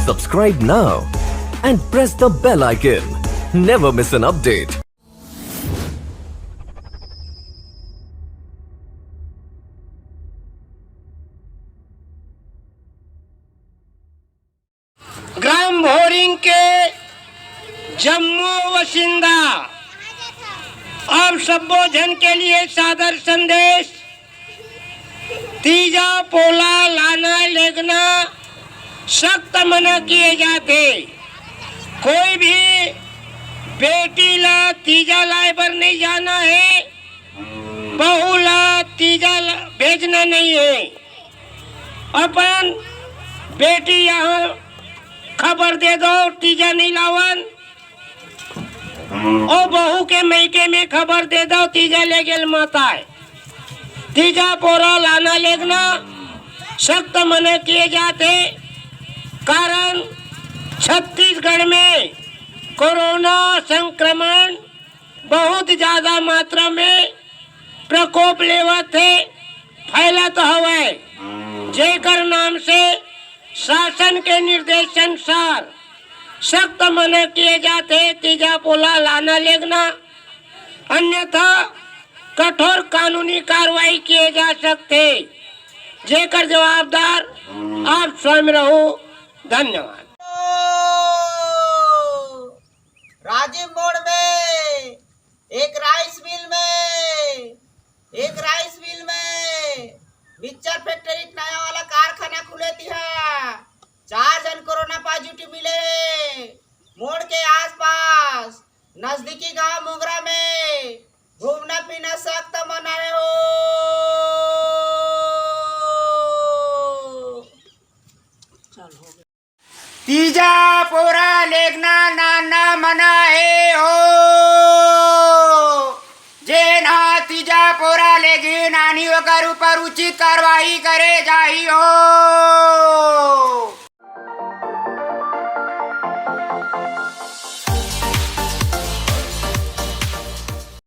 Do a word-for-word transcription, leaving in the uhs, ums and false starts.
Subscribe now and press the bell icon. Never miss an update. ग्राम भोरिंग के जम्मो वसिंदा, आप सब्बो झन के लिए सादर संदेश। तीजा पोला लाना लेगना सख्त मना किए जाथे। कोई भी बेटी ला तीजा लाए बर नहीं जाना है, बहू ला तीजा ला भेजना नहीं है। अपन बेटी यहाँ खबर दे दो, तीजा नहीं लावन। ओ बहू के मइके में खबर दे दो, तीजा ले गेल माता है। तीजा पोरा लाना लेगना सख्त मना किए जाथे, कारण छत्तीसगढ़ में कोरोना संक्रमण बहुत ज्यादा मात्रा में प्रकोप लेवत हे, फैलत हवय, जेकर नाम से शासन के निर्देश अनुसार सख्त मना किए जाथे तीजा पोला लाना लेगना, अन्यथा कठोर कानूनी कार्रवाई किए जा सकथे, जेकर जवाबदार आप स्वयं रहू। धन्यवाद। राजीव मोड़ में एक राइस मिल में एक राइस मिल में मिक्सचर फैक्ट्री नया वाला कारखाना खुले तिहा चार झन कोरोना पॉजिटिव मिले। मोड़ के आसपास नजदीकी गांव मोगरा में घूमना फिरना सख्त मना हे हो। तीजा पोरा लेगना नाना मना हे हो। जेन ह तीजा पोरा लेगे नानी ओकर ऊपर उचित कार्रवाई करे जाही हो।